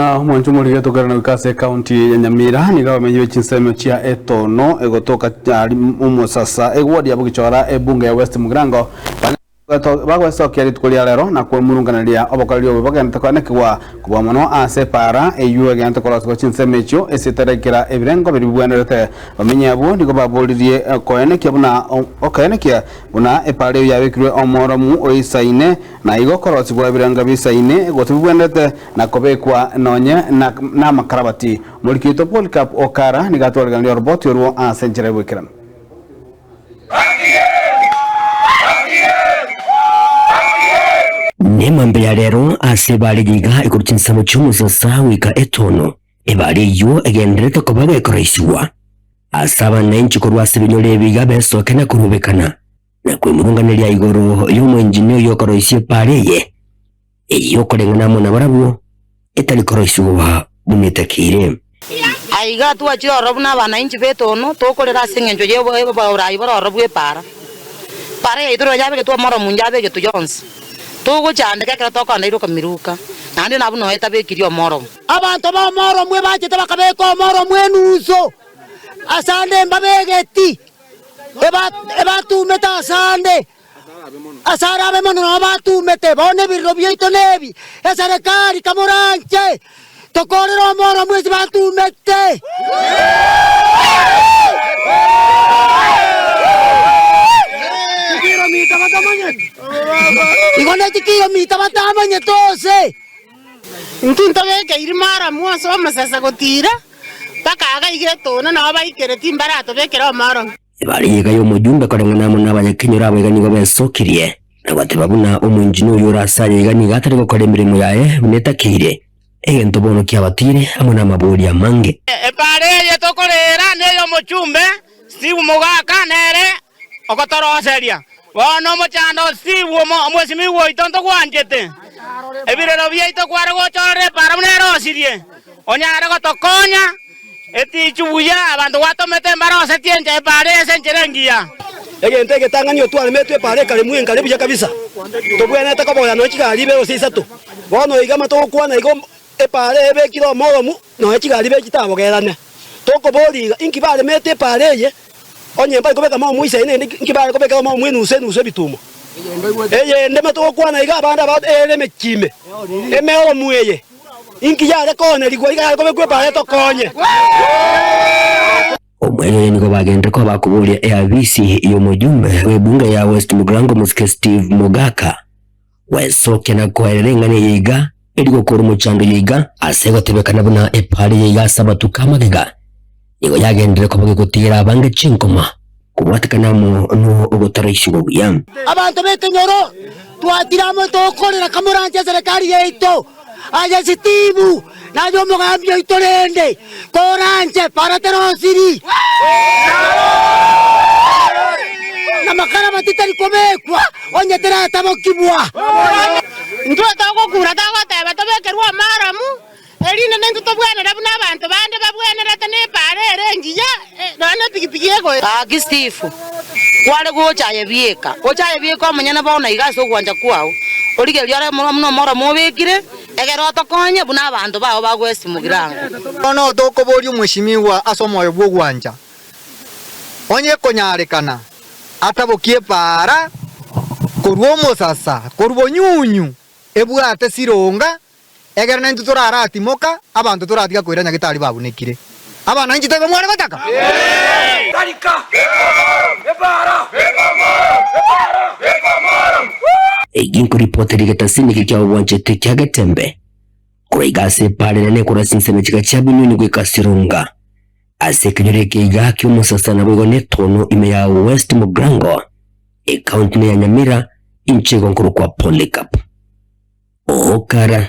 Na omwancho omorige tokerana goika ase ekaunti ya Nyamira, nigo abamenyi be chinsemo chia Etono egotoka ari omosasa eward ya Bogichora ebunge ya West Mugirango bagwesokia rituko ria rero na kwemurunganeria obokoreri obo bogenderete koenekigwa kobua mono ase epaara eyio egenderete korosigwa chinsemo echio ase etarekera ebirengo biria bibwenerete. Abamenyi abwo nigo baboririe koenekia buna okoenekia buna epaara eyio yabekirwe omoromu oisaine Na igo korosigwa ebirengo bisaine, gose bibwenerete na kobekwa nonye namakarabati. Omoriki oito Polycarp Okara nigo atwariganirie oroboti orwo ase enchera y'oboikeranu. Nemambia ya rero ase ebare yiga igoro chinsemo chi'omosasa goika etono, ebare eyio egendererete koba gekoroisigwa ase abananchi korwa ase ebinyoro ebi iga besoke na korobekana. na kwemurunganeria igoro y'omoengineer oyio okoroisia epaara eye, eyio okoreng'ana amo nabarabwo, etari koroisigwa buna etakeire. Aiga twachire ororo buna abanainchi b'etono, tokorera ase engencho y'oboraai bore ororo bw'epaara. Epaara yaito rirorio yabegetwe omoro omuya abegetwe yonsi. Togochandeka ekero tokoenda iroka miruka, naende nabwo nonya etabekirie omoro. Abanto b'omoro omwe bachete bakabeka omoro omwe enuso, asande mbabegeti. Ebatumete asande, ase arabe mono nao batumete. Bono ebirero biaito nebi, eserekari kamoranche tokorere omoro mwensi batumete. Igo ne chikiromita batamanyete ose. Intwe ntobekeiri maramu ase omosasa gotiira, mpaka iga iga etono nao baikire timbaratobekera omoro. Ebare eyega y'omojumbe koreng'ana amo nabanyakenyoro abo iga nigo besokirie, na goteba buna omoinjini oyio ore ase aye iga nigo atari gokora emeremo yaye buna etakeire, egento bono kiabatire amo namabori amange. Epaara eye tokoreera ney'omochumbe Steve Mogaka nere ogotoroseria. Bono omochando o Steve omwesimigwa oito ntogwanchete. Ebirero biaito kware gochorera epaara buna erosirie, onyare gotokonya etichu buya abanto gwatomete mbarosetie enchera epaara eye ase enchera engiya. Egento egetang'ani otwaremetwe epaara ekaremwa enkare buya kabisa, tobwenerete koboya nonya chigari ibere gose isato. Bono iga matogokwana igo epaara eye ebekire omoromu nonya chigari ibere chitabogerane. Tokoboria iga, inki baremete epaara eye? Onye mbare kobeka momo isaine ende inki bare kobeka omomo enusu enusu ebitumo? Eyende matogokwana iga abande aba ere emechie ime, emeoromu eye, inki yare koonerigwa iga yare kobekwa epaara etokonye? Omweri oye nigo bagenderete koba bakoboria eabisi y'omojumbe bw'ebunge ya West Mugirango Omosike Steve Mogaka gwesokia na koerera eng'ana eye iga eri gokora omochando oyo iga ase egotebekana buna epaara eye iga ase amatuko amagega nigo yagenderire koba gegotigera abange chinkoma kobwatekana amo nogotaraisiwa buya. Abanto b'ekenyoro twatire amo tokorera kamoranche eserekari yaito, aye Sitibu, naye omogambi oito rende, koranche para terosiri, na makara titari kobekwa onye teratabokigwa. Intwe togokura togoteba tobekerwe omoromu, erinde naintwe tobwenere buna abanto bande babwenerete nepaara ere engiya, nonya nepigipigi egoeta. Gaki Steve, kware gocha aye bieka, oche aye bieka omonyene bono iga ase ogwancha kwao, origererie ore buna omoromo obekire, egere otokonye buna abanto bao bagwesimugira ango. Bono tokoboria omweshimiwa ase omoyo bw'ogwancha, onye ekonyarekana, atabokie epaara korwa omosasa korwa bonyunyu ebwate sironga, egere naintwe toraratimoka, abanto toratiga koira nyagetari babunekire. Abana inche taibo mware gotaka? Eki nkoripotera egetasini eke kia obwanchete kia Getembe, korwa iga ase epaara enene korwa ase ensemo chiga chia Bunyoni goika Sironga, ase ekenyoro eke iga ki'omosasa naboigo netono ime ya West Mugirango, ekaunti ya Nyamira, inche igo nkorokwa Polycarp Okara.